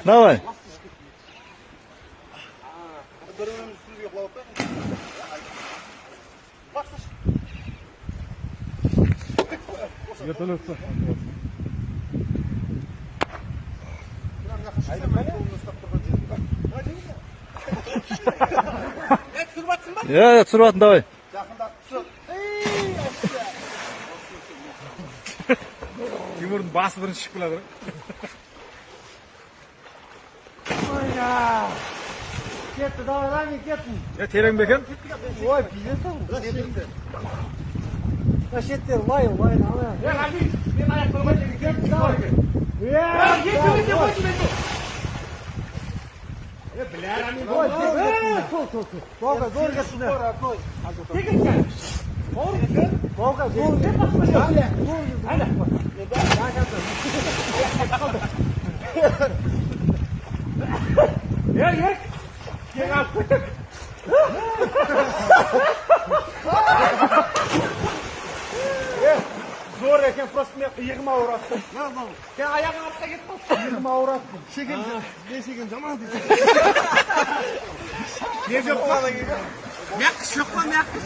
Давай. Вертолет. Иә, түсіріп жатырмын, давай. Тимурдың басы бірінші шығып келе жатыр. Кетті, давай, Рами, кеттің. Е, терең бе екен? Ой, пиздец. Мына шеттер лай, лай, ана. Е, Рами, мен аяқ қоймай Кетті, давай. Е, екеуі де қойды мен. Е, бля, Рами, Ой, сол, сол, сол. Баука, зор кетті. Тегін. Баука, зор кетті. Зор кетті. Әне. Е, Ерік. Кең алып кеттік. Зор екен, просто мен иығым ауырады. Сен аяғың артқа кетіп қалды. Иығым ауырады. Шекем, мен шекем жаман дейді. Не жоқ па? Мякіш жоқ па, мякіш?